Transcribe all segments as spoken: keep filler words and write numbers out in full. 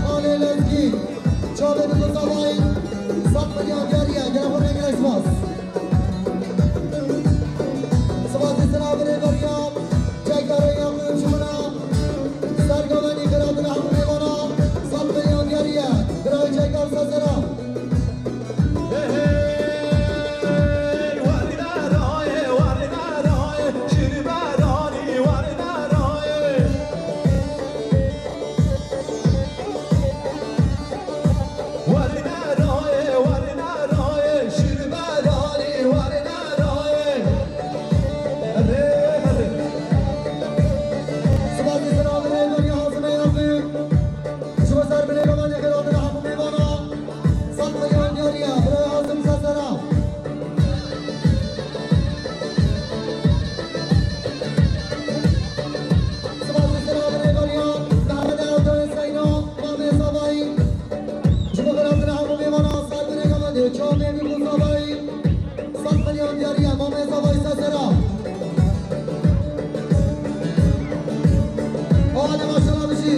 Xalê Lezgî, çavê dixuza vay, sed milyon diyariye, gele xwe rêngirek spas. Spasî sira birêveriya, Cekar Yaqûb ji mina, sergovenî xiratina hemû mêvana, sed milyon diyariye, birayê Cekar Sesera. Spas dikim Hazimê Yaqûb. Ji bo ser binê Romanê Xêr hatina hemû mêvana. Sed milyon diyariye, birayê Hazim Sesera. Spas dikim binê Romanê Mehmet Erdoğan Seyno, Mamê Savayî. Ji bo xêr hatina hemû mêvana, ser binê Romanê, Çavê Mîmû Savayî. Sed milyon diyariye, Mamê Savayî Sesera. Hadi maşallah bijî.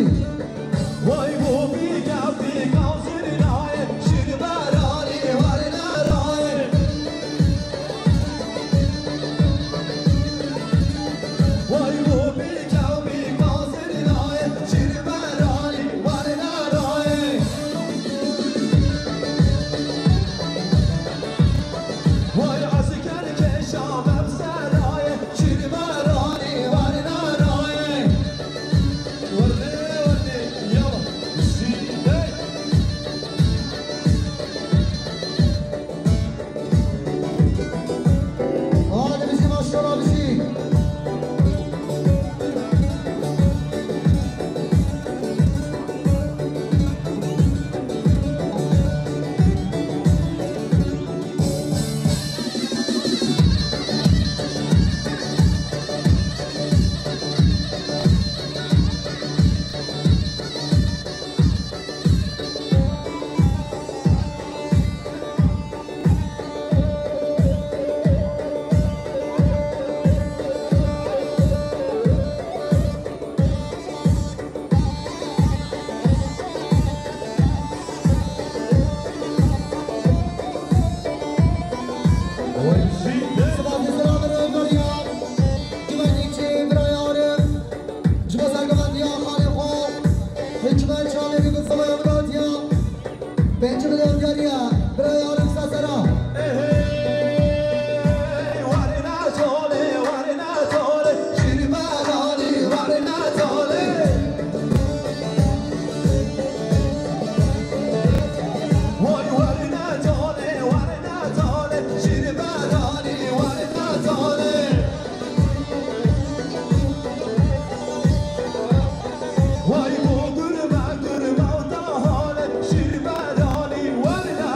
Vay bu bir kafir kalsın daye, şirberani var naraye. Vay bu bir kafir kalsın daye, şirberani var naraye. Vay asker keşa bemseraye, şirberani var naraye. Werde, werde, yala, zîdey. Hadi bizi maşallah bizi. Spas dikim Rêveriya, Cumhuriyetçi Birayê Arif, ji bo sergovendiya xalê xwe, hikmet çavê wî bi sivaya min hatiye. Pênc milyon diyariye, birayê Arif Sesera. Ehey, warina tole, warina tole, şirberani, warina tole. Vay warina tole, warina tole, şirberani, warina tole. Vay bodur bedur mewta hale, şirberani warina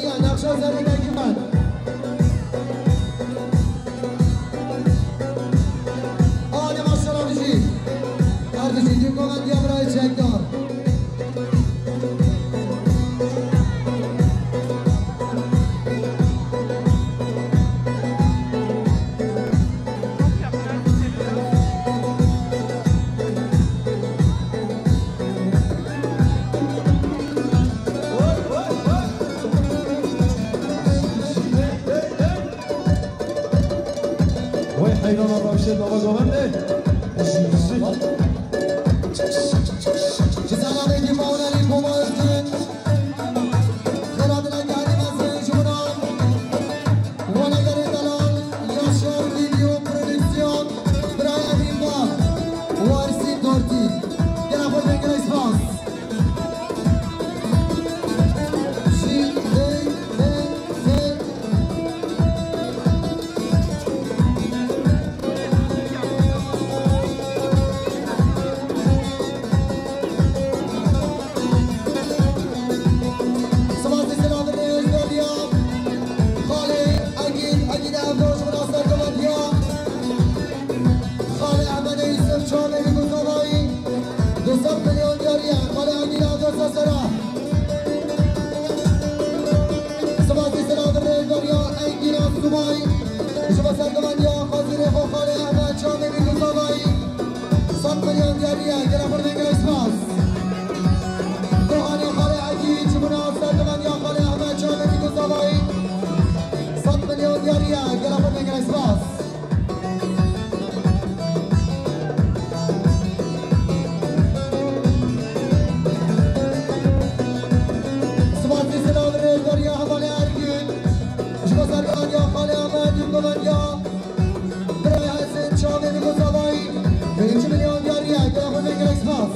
Nexşa zerrî Begî ben. Hadi maşallah bijî. Her bijî, dî komendiya birayê çekdar. Vay heyrana Ravşet baba govende. Ji Zelalê dî Mawlelî Komayirtin. Xêra dilek herî mezin ji min a. Wanegerê delal, Yaşar Video Prodüksiyon, Birayê Emîn Bab, Warisî Dortî. Gela xwe dengirê spas. Jî dey dey dey. Spas û selamê hêjberiya. Xalê Egîd, Egîd Evroş, Minasar Govendiya. Xalê Ehmedê Yusuf, Çavê Bîgozavayî. Du sed milyon diyariye. Xalê Egîd Evroş Sesera. Spas û selamê hêjberiya Engîna Subay. Ji bo sergovendiya xwezîrê xwe Xalê Ehmed, Çavê Bîgozavayî. Sed milyon diyariye, gela xwe dengirê spas. Dohanê Xalê Egîd, ji bo sergovendiya Xalê Ehmed, Çavê Bîgozavayî. Sed milyon diyariye, gela xwe dengirê spas. Spas û selamê hêjberiya hevalê Ergün. Ji bo sergovendiya Xalê Ehmed, dî kovendiya. Birayê Hesen, Çavê Bîgozavayî, pêncî milyon diyariye, gela xwe dengirê spas.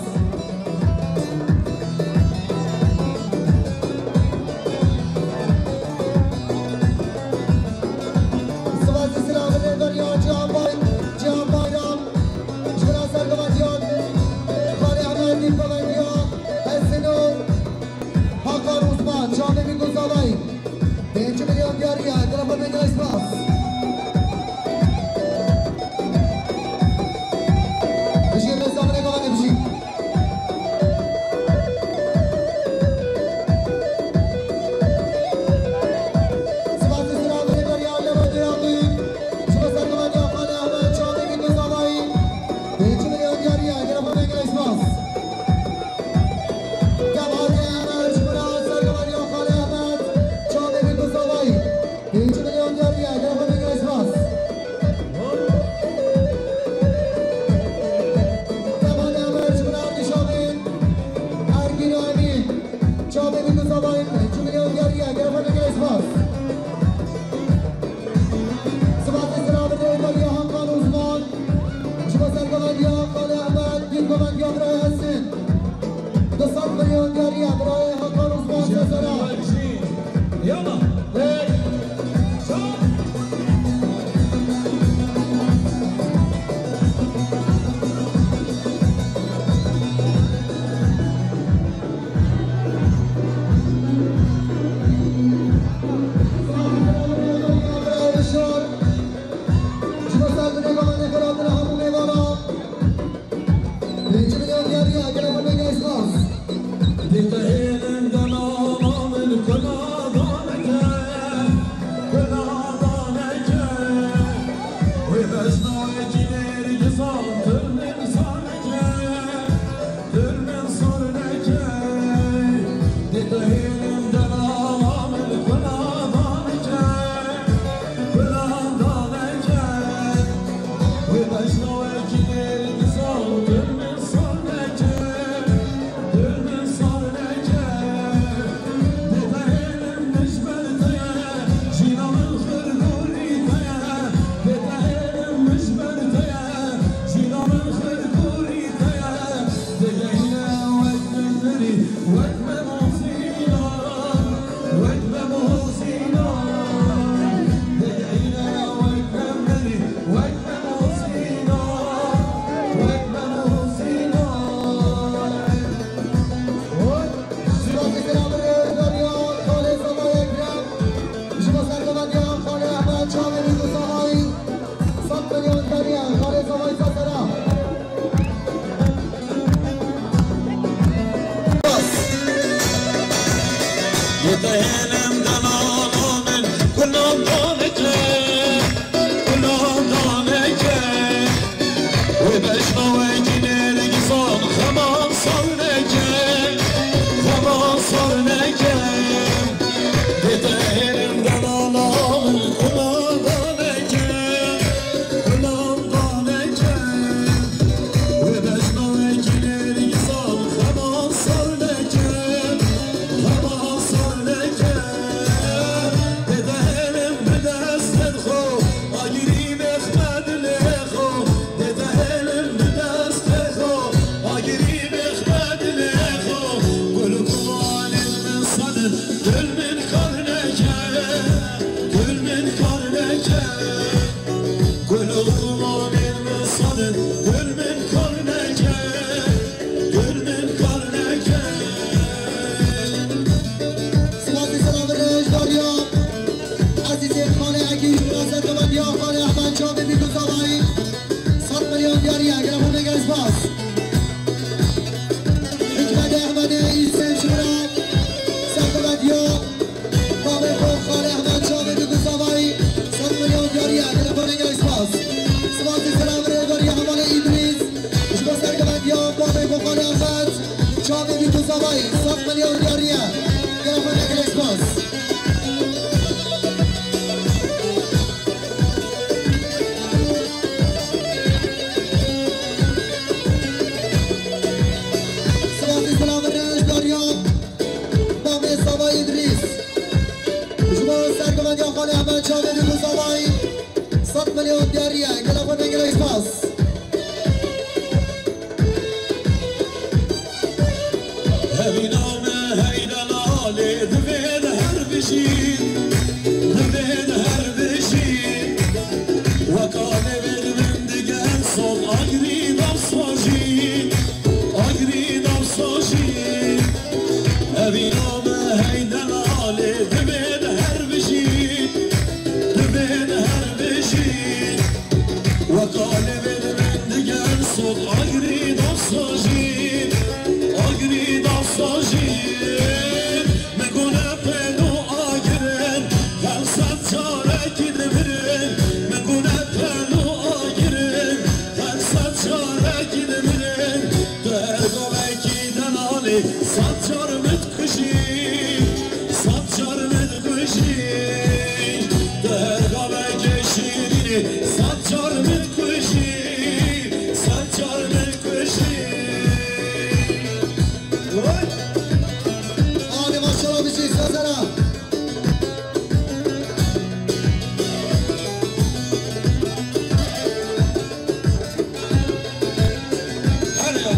Spas û selamê hêjberiya Cihan Bay-, Cihan Bayram, ji bo sergovendiya Xalê Ehmed, dî kovendiya Hesen û Hakan Osman, Çavê Bîgozavayî. Pêncî milyon diyariye, gela xwe dengirê spas. Bijî rêzdar, rêzdar, bijî. Spas û selamê hêjberiya Leva Duyakî. Ji bo sergovendiya Xalê Ehmed, Çavê Bîgozavayî. Pêncî milyon diyariye, gela xwe dengirê spas. Dev hatiye Ehmed, ji bo sergovendiya Xalê Ehmed, Çavê Bîgozavayî. Pêncî milyon diyariye, gela xwe dengirê spas. Dev hatiye Ehmed, ji bo Nîşanê Ergîn û Emîn. Çavê Bîgozavayî, pêncî milyon diyariye, gela xwe dengirê spas. Spas û selamê hêjberiya Hakan Osman. Ji bo sergovendiya Xalê Ehmed, dî kovendiya Birayê Hesen. Du sed milyon diyariye, Birayê Hakan Osman Sesera. Yalla. Hey. Çal. Gul min kar neke, gul oxuma min misadin, gul min kar neke, gul min kar neke. Spasî selam rêzdariya ezîzê xalê Egî ji bo serkevendiya xalê Ehmed Çavê Bî Guzavayî. Sed milyon diyariye, gelek xwe gelek spas. Hikmet Ehmedê Îsem ji bo serkevendiya bavê xwe xalê Ehmed Çavê Bî Guzavayî. Sed milyon diyariye, gelek xwe gelek spas. Spasî selam rêzdariya hevalê Îdrîs ji bo serkevendiya bavê xwe xalê Ehmed Çavê Bî Guzavayî. Sed milyon diyariye, gelek xwe gelek spas. Spasî selam rêzdariya bavê Sava Îdrîs. Ji bo serkevendiya xalê Ehmed Çavê Bî Guzavayî. Sed milyon diyariye, gelek xwe gelek spas. Evîna me heyde nalê, divên her bijî, divên her bijî. Weka lê vêr min digel sol, agirî dam sojî, agirî dam sojî. Evîna me heyde nalê, divên her bijî, divên her bijî. Weka lê vêr min digel sol, agirî dam sojî, agirî dam sojî. Min gune pêlo agirin, her sed carekî dimirin. Min gune pêlo agirin, her sed carekî dimirin. Tu her gavekî denalê, sed car min dikujî, sed car min dikujî. Tu her gavekê şîrînê, sed car min dikujî, sed car min dikujî. Oy! Hadi maşallah, bijî Sezera. Hadi ya.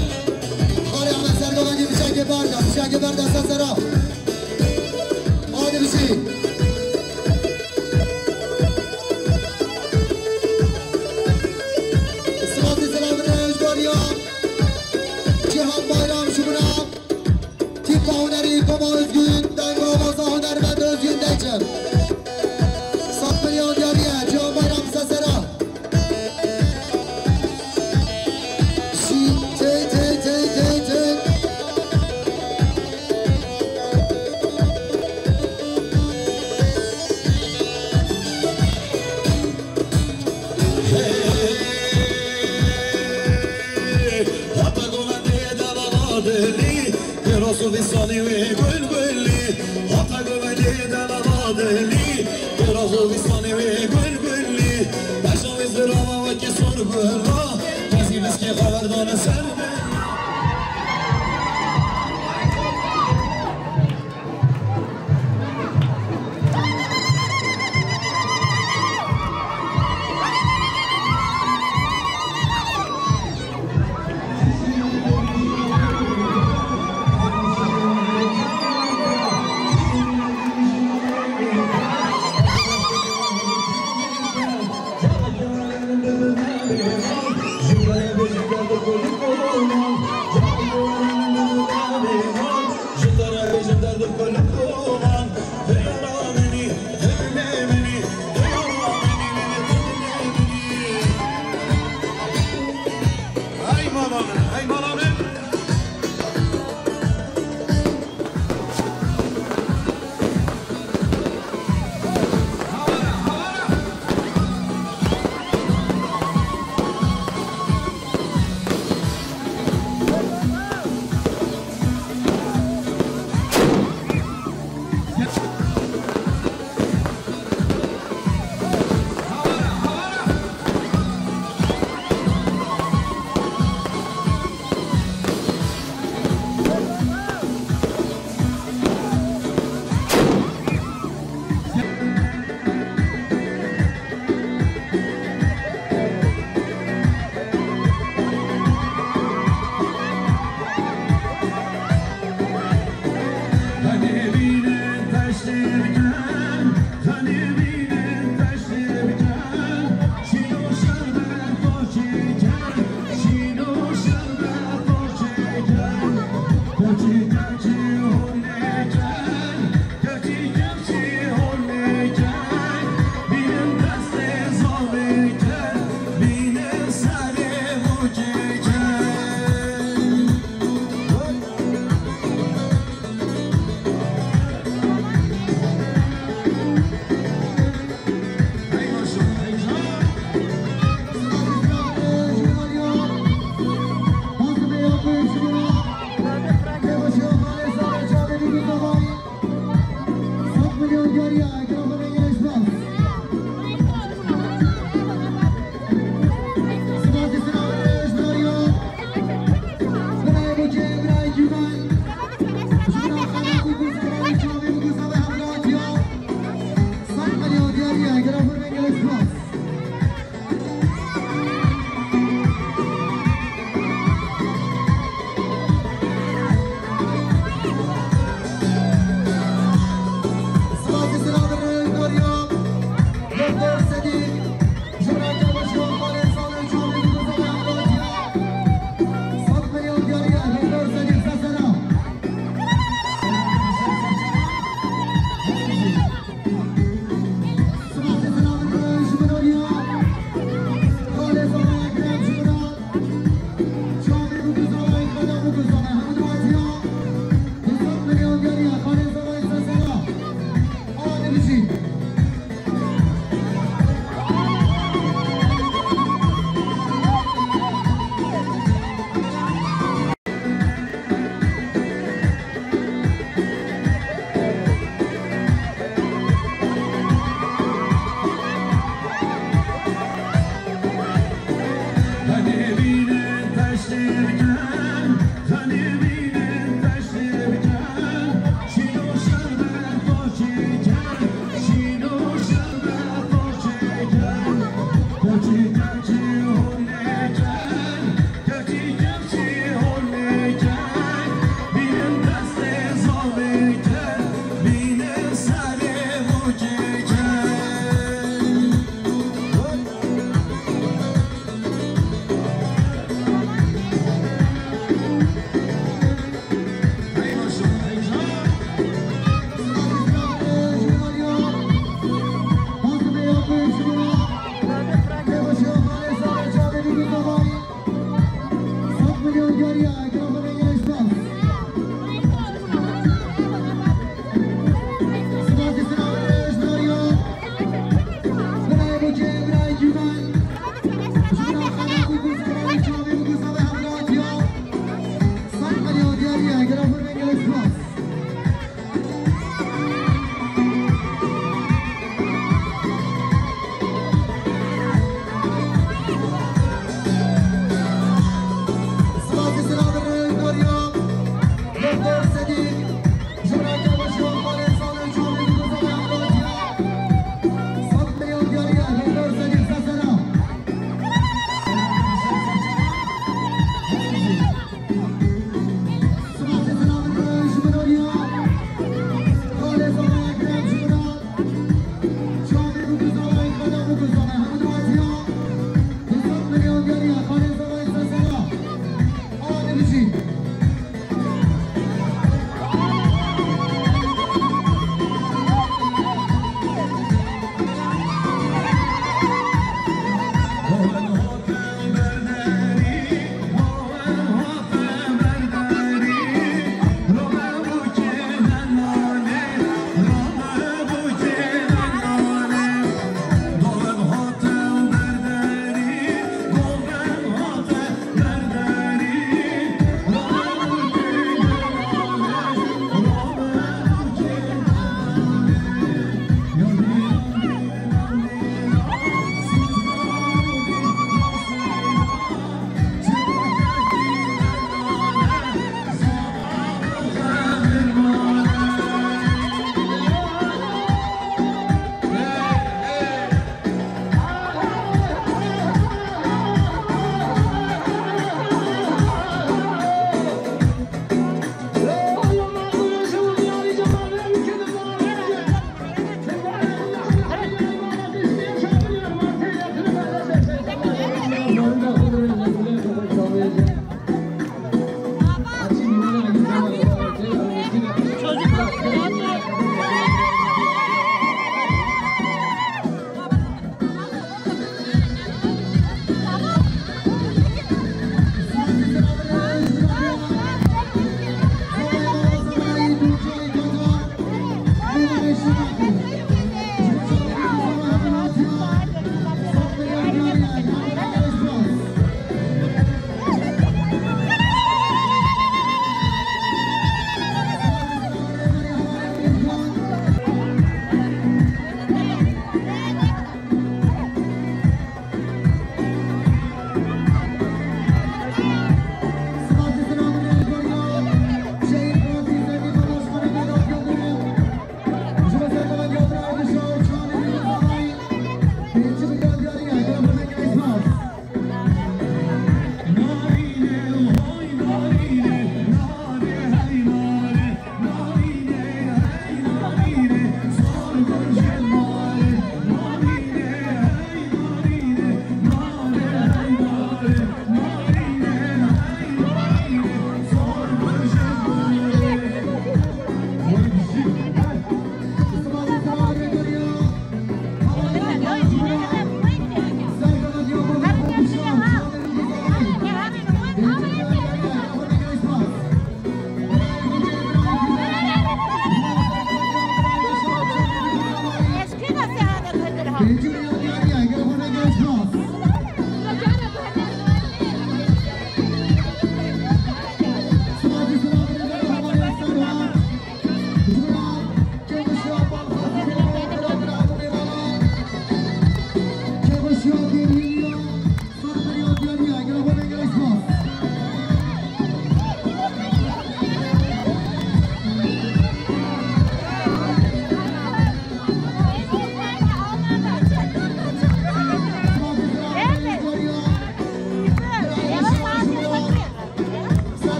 Hadi ama sergovendî, fişekê berda, fişekê berda Sezera. Hadi bijî. Spasî selam rêzdariya Cihan Bayram ji bo tîpa hunerî Koma Özgün, denga awaza hunermend Özgün Dayçe. Sed milyon diyariye, Cihan Bayram Sezera. Şî, tey, tey, tey, tey, tey. Hey, hata govendê delala dilî, pêroz û vîsanê wê gul gulî. Hata govendê delala dilî, pêroz û vîsanê wê gul gulî. Beşa wê zirava wekî sor gula, tezî viskê xwe verdane ser me.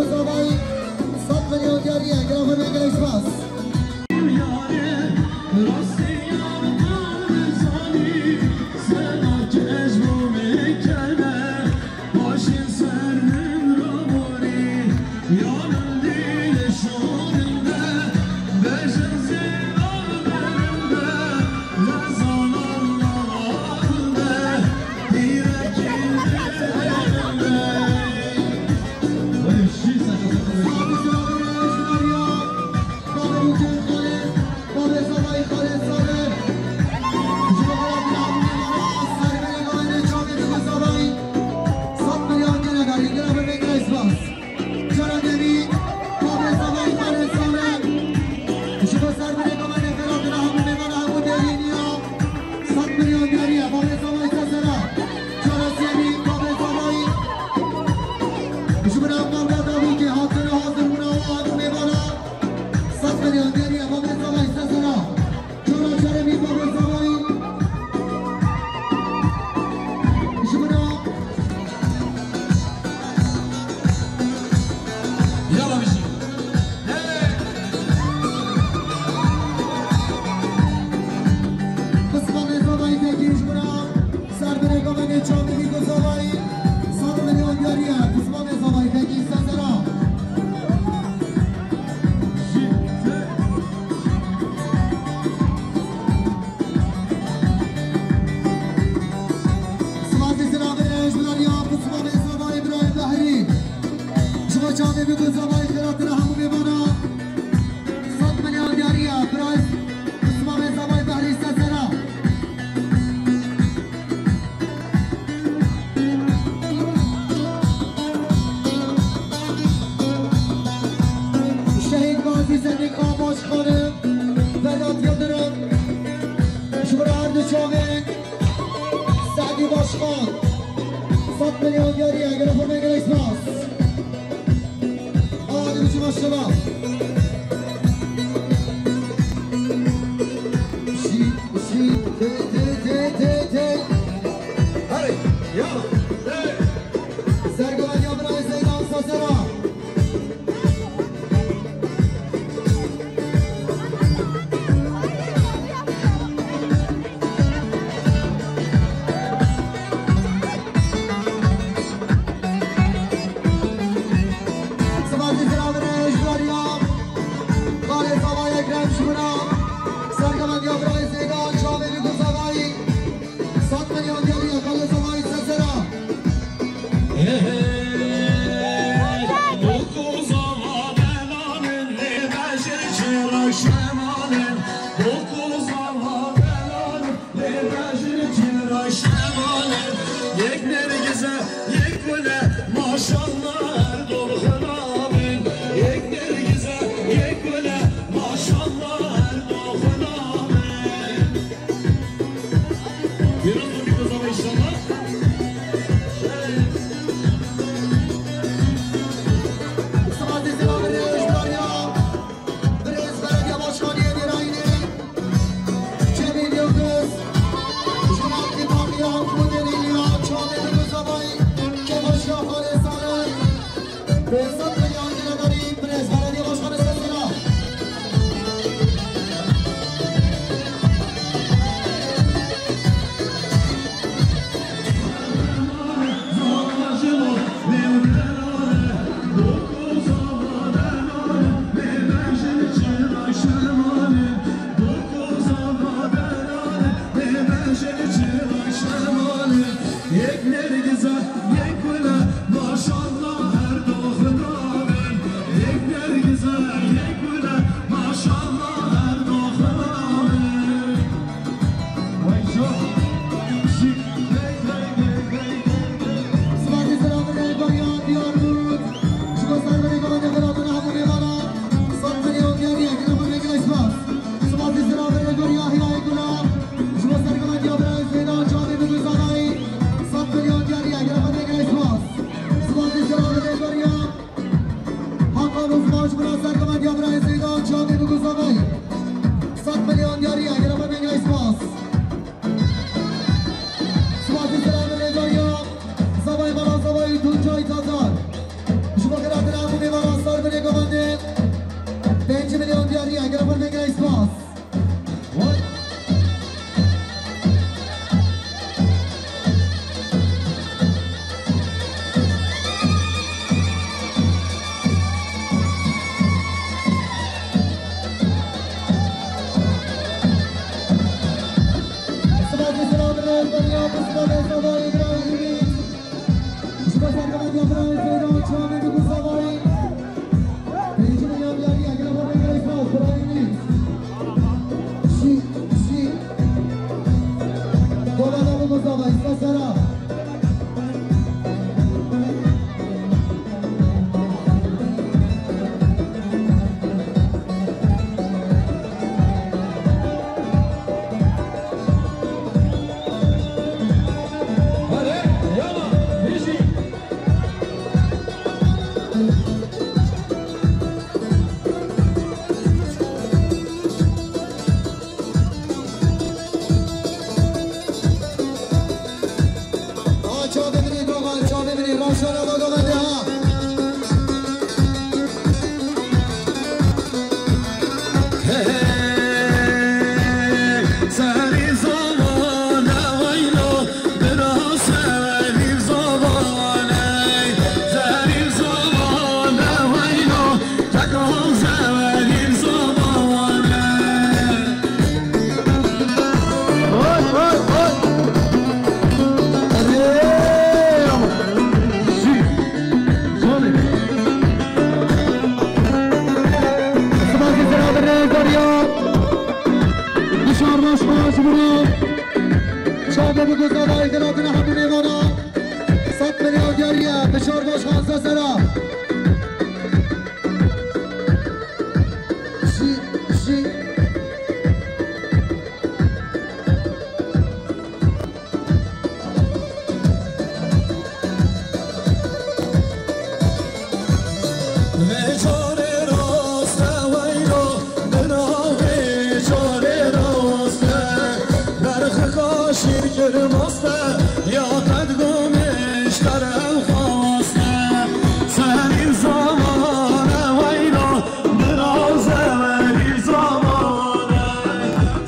Zavayî, sed milyon diyarî ye, girafa me gelek spas. Ji bo ser binê komendê xêra dina hemû mêvana hemû dêrî niya. Sed milyon diyarî ye, babê zavayî ser sera. Cara siyemî, babê zavayî. Ji bo navbanda dawî kê hatin û hazir bûna û hemû mêvana. Sed milyon diyarî ye, babê zavayî ser sera. Cara çeremî, babê zavayî. Ji bo nav- Yala bijî. Qismanê zavayî tekî ji bira ser binê komendê çandî ku zavayî sed milyon diyarî ye. Qismanê zavayî tekî sezera. Spas dîsina binê ji bira ya qismanê zavayî birayê Behrî. Ji bo çavê bî ku zavayî xêratira hemû mêvana. Sed milyon diyarî ye, birayê Qismanê zavayî Behrî sezera. Şehîd Gazî Sedîqa Başxanim, Vedat Yildirim. Ji bira her du çavên Sedî Başxan. Sed milyon diyarî ye, girafa me gelek spas. Hadi biçim aşağı. Şi, şi, te, te, te, te, te. Hadi, yala, hey. Sergileniyor biraz Zeydan Sazera. Siva dîzira binê ji beriya Xalê Zava Ekrem ji bira sergemendiya birayê Zeydan çavê Nîko Zavayî. Sed milyon diyarî ye Xalê Zavayî sesera. Hey, hey, Nîko Zava belanên lê bejir çira şemanin. Nîko Zava belanên. Yek nergize, yek gule, maşallah her doxuna bin. Yek nergize, yek gule, maşallah her doxuna bin. Biraz da bir kazama inşallah. Sıfat izin alır, ya. Birêz Belediye Başkanı Edir Aydın, Cemil Yıldız, Şurat İmamiyan, Mudeli Liyan, Çağdemir Rızabay, Kemal Şahane Sarı, Behzat Beyazgin Adarim, Birêz Belediye Başkanı sesine. Yek nergize, yek gule, maşallah her doxuna bin. Yek nergize, yek gule, maşallah her doxuna bin. Vay çok. Şık. Hey, hey, hey, hey, hey, hey. Sivasê Selahattin Rêberiya Diyarbekir. Ji bo serberê Komendê Xêratûna hemû mêvana. Sed milyon diyarî ye, gina xwe vekile spas. Sivasê Selahattin Rêberiya Hîrayê Gula. Ji bo sergemendiya birayê Zeydan Çavê Biguzanayî. Sed milyon diyarî ye, gina xwe vekile spas. Sivasê Selahattin Rêberiya. Hakan Uzman ji bo sergemendiya birayê Zeydan Çavê Biguzanayî. Sed milyon diyarî ye, gina xwe vekile spas. Spas û selamê rêdariya Zavayê Mala Zavayê Tuncay Tazar. Ji bo xêratina hemû mêvan Vê carê rast e weylo, dina vê carê rast e. Berxika şîr kir mast e, ya qed gomêş qerew xwast e. Serî zaman e weylo, dina zewerî zaman e.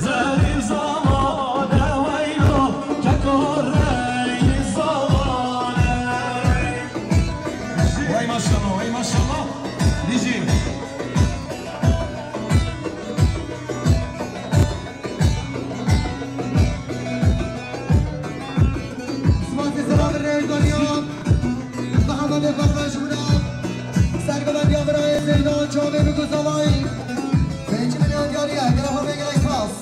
Zerî zaman e weylo, keko reyî zaman e. Wey maşallah, wey maşallah. Dijî. Spas, selam, rêzdaniya. Mehemedê Xerbeş bûna. Sergovendiya birayê Zeyno, çavê bi ku zavayî. Pêncî milyon diyarî ye. Gela xwe vêgirek spas.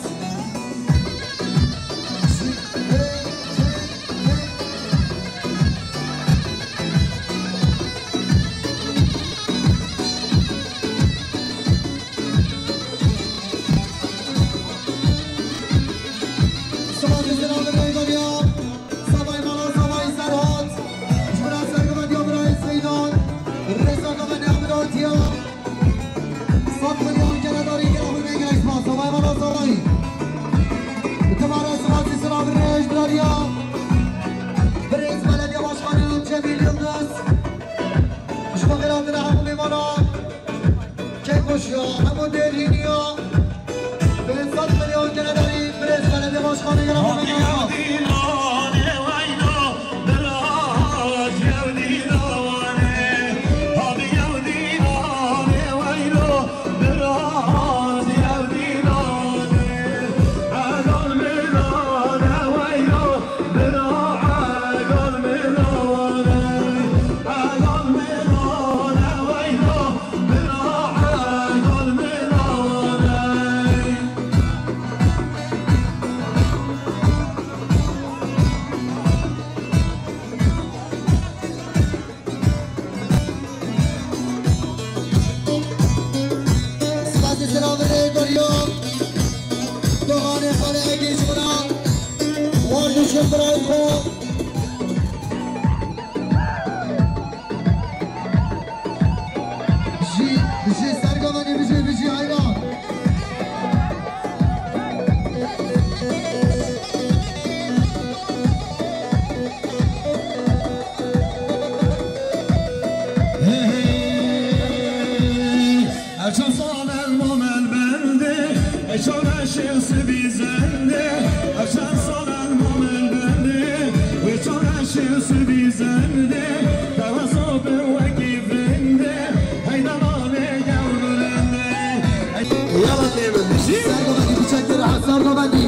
Spas, selam, rêzdaniya. Savay Mala, Savay Serhat. Ji bira sergovendiya birayê Seydan. Rêza govendê Amidatiya. Sed milyon gele darî gela xwe vêgirek spas. Savay Mala, Savay. Tabara spas, selam, rêzdaniya. Birêz Belediye Başkanı Cemil Yıldız. Ji bo xêrhatina hemû mêvanan. Kek xweşiya, hemû dêrîniya. Pênc sed milyon gele darî, birêz belediye başkanê gele xwe vêgirek spas. Spasê selam rê Derya. Doxanê xalê Egê ji bira. War dişin birayê xwe. Bijî, bijî sergovenî, bijî, bijî heyran. Hey, hey, hey. Ev çend sal el mamel bende, e çareşê sibî zende. Ev çend sal el mamel bende, wê çareşê sibî zende. Tewa sobe wekî vende, heyda navê gewrulende. Yala nêmin. Sergovenî biçektir, ha, sergovenî.